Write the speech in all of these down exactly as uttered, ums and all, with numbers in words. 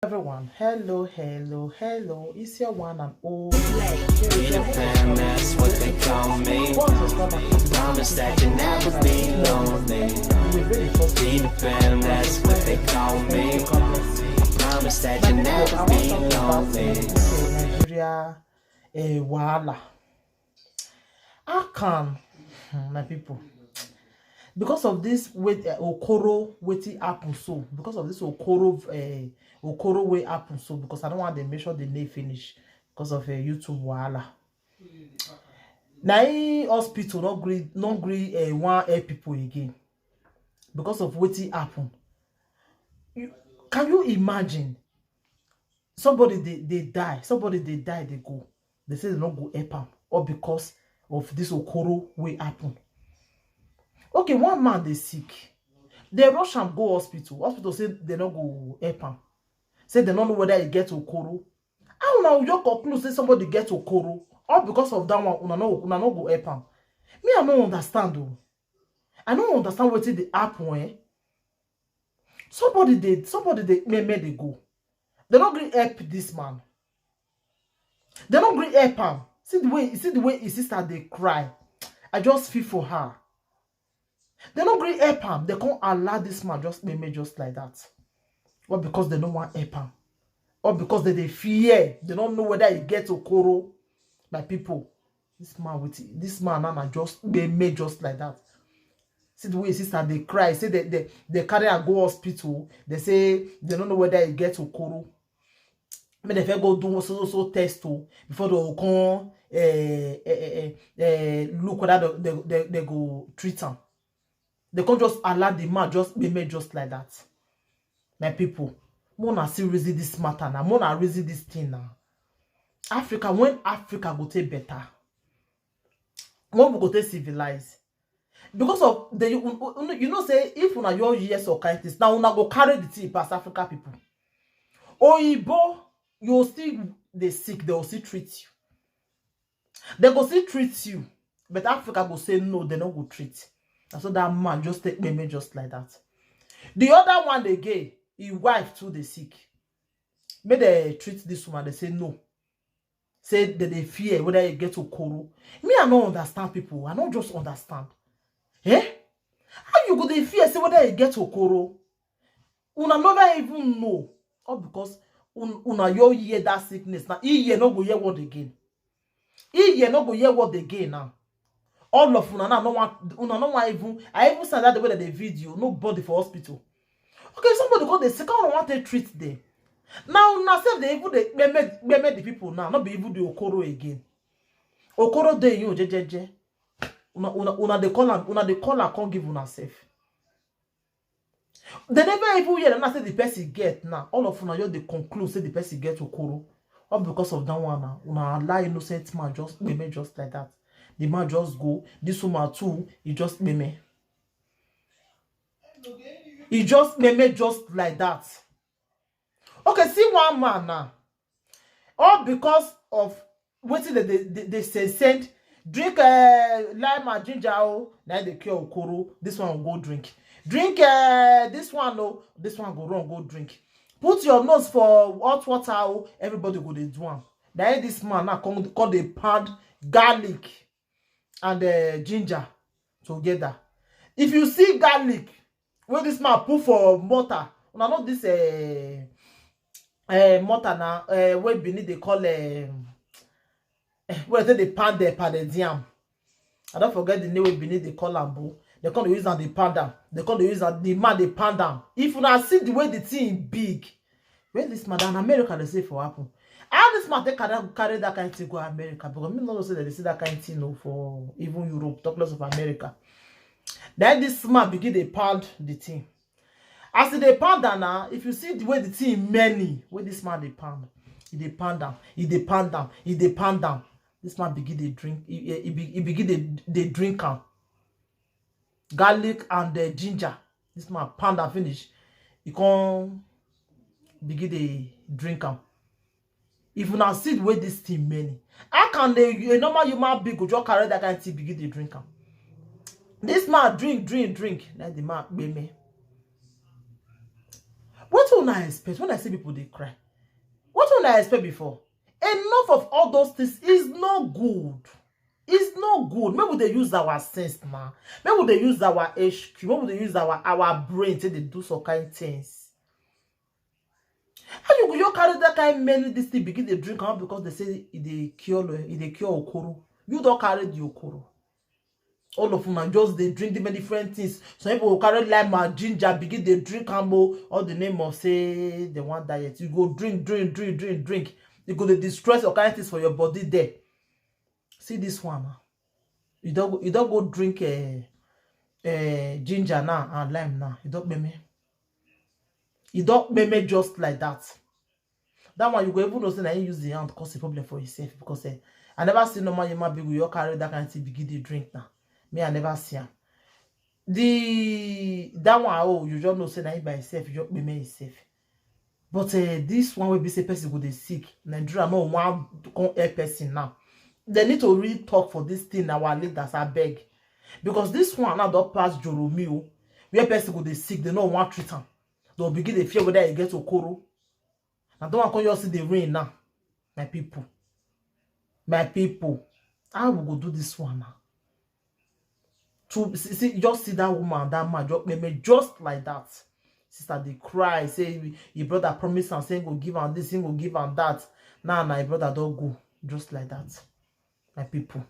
Everyone, hello, hello, hello. It's your one and only. Peter Pan, that's what they call me. Promise that you never be lonely. Peter Pan, that's what they call me. Promise that you never be lonely. Nigeria, eh, wahala. How can, hmm, my people, because of this, with uh, Okoro, wetin happen so, because of this Okoro, uh, Okoro wey happen so, because I don't want them make sure they may finish because of uh, YouTube wahala. Na im hospital no gree, no gree uh, one help people again because of wetin happen. You, can you imagine? Somebody they, they die, somebody they die, they go. They say they no go help am, all because of this Okoro wey happen. Okay, one man they sick. They rush am go hospital. Hospital say they no go help am. Say they no know whether he get Okoro. How una just conclude say somebody get Okoro? All because of that one, una no, una no go help am. Me, I no understand o. I no understand wetin dey happen, eh? Somebody dey, somebody dey, me, me dey go. They no gree help this man. They no gree help am. See the way, see the way his sister dey cry. I just feel for her. They no gree help am. They can't allow this man just me, me just like that. Well, because they no want help am. Or because they, they fear. They don't know whether he get Okoro. My people, this man with this man now na just me, me just like that. See the way his sister they cry. Say they, they, they carry her go hospital. They say they don't know whether he get Okoro. Make dem first go do one so so so test o before they go come eh, eh, eh, eh, eh, look whether they, they, they, they go treat am. They can't just allow the man just be made just like that. My people, make una still reason this matter now. Make una reason this thing now. Africa, when Africa go take better, when we go take civilize, because of the you, you know say if una your years or kindness now una go carry the thing pass Africa people. Oyibo, you still dey sick, they will still treat you. They go still treat you, but Africa go say no, they no go treat. And so that man just take me just like that. The other one again, his wife too dey sick. Make they treat this woman, they say no. Say that they fear whether you get Okoro. Me, I no understand people. I no just understand. Eh? How you go dey fear say whether you get Okoro? Una never even know. All because un, una you hear that sickness now. He hear no go hear word again. He hear no go hear word again now. All of una now no want, una no want even. I even said that the way that the video, nobody for hospital. Okay, somebody go dey sick, how una want to treat them? Now una sef dey even dey meme, meme the people now, not be even the Okoro again. Okoro dey you jejeje. Una, una, una dey call am, una dey call am come give una sef. They never even hear that say the person get now. All of una just dey conclude say the person get Okoro. All because of that one now. Una allow innocent man just meme just like that. The man just go. This woman too, he just meme. He just meme just like that. Okay, see one man now. All because of wetin they, they, they, they say send drink uh, lime and ginger o, na dey cure Okoro. This one go drink. Drink uh, this one o, this one go run go drink. Put your nose for hot water o, everybody go dey do am. Na him this man now come, come dey pound garlic and uh, ginger together. If you see garlic wey this man put for mortar, una know this uh, uh, mortar na uh, wey Benin dey call um, eh, wey they dey pound the pounded yam. I don't forget the name wey Benin dey call am, but they come dey use am dey pound am. They come dey use am, the man dey pound am. If una see the way the thing big, where this madam America dey say for happen? How this man take carry, carry that kind thing go America? Because me no know say they dey see that kind thing o for even Europe, talk less of America. Then this man begin dey pound the thing. As e dey pound am now, if you see the way the thing many, wey this man dey pound, e dey pound am, e dey pound am, e dey pound am. This man begin dey drink, e, e, e be- e begin dey dey drink am. Garlic and uh, ginger. This man pound am finish. He come begin dey drink am. If una see the way this thing many, how can a, a normal human being go just carry that kind thing begin dey drink am? This man drink, drink, drink. Na the man kpeme. Wetin I expect when I see people they cry? What will I expect before? Enough of all those things is no good. It's no good. Maybe they use our sense now. Maybe they use our H Q. Maybe they use our our brain to they do some kind things. How you go you carry that kind many this thing begin they drink am because they say e dey cure e dey cure okoro. You don't carry the okoro. All of them just they drink the many different things. Some people will carry lime and ginger, begin they drink am o, all the name of say they want diet. You go drink, drink, drink, drink, drink. You go to distress all kind things for your body there. See this one now. You don't you don't go drink uh, uh, ginger now and lime now. You don't meme. You don't meme just like that. That one you go even know say na him use the hand cause a problem for himself because eh, I never see normal human being will carry that kind of thing begin dey drink now. Me, I never see am. The that one oh, you just know say na him by himself, you just pay me himself. But uh, this one will be say person go dey sick. Nigeria no one come help person now. They need to really talk for this thing our leaders, I beg. Because this one now don pass Joromi o, where person go dey sick, they no wan treat am. They'll begin dey fear whether e get okoro. Na that one come just see the rain now, my people. My people, how we go do this one now? To see, see, just see that woman, that man, just, me, me, just like that. Sister, they cry, say your brother promise and say go give am this, he go give am that. Now, now your brother don't go just like that. My people,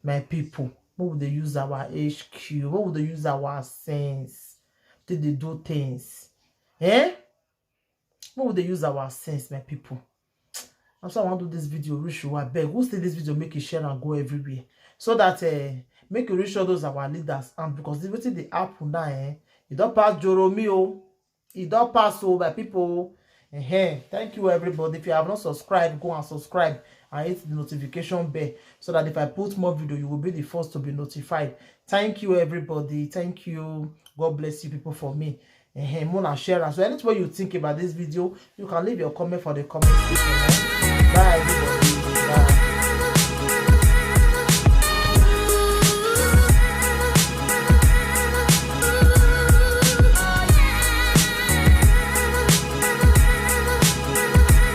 my people, what would they use our H Q? What would they use our sense? Did they do things? Eh? What would they use our sense, my people? That's why I want to do this video, reach you. I beg, who see this video, make it share and go everywhere. So that uh, make you reach all those our leaders. And because this wetin dey happen now, eh? E don pass Joromi o. E don pass o, my people. Uh-huh. Thank you, everybody. If you have not subscribed, go and subscribe and hit the notification bell so that if I put more video, you will be the first to be notified. Thank you, everybody. Thank you. God bless you, people, for me. Uh-huh. More and share. So anything you think about this video, you can leave your comment for the comment section. Bye, everybody. Bye.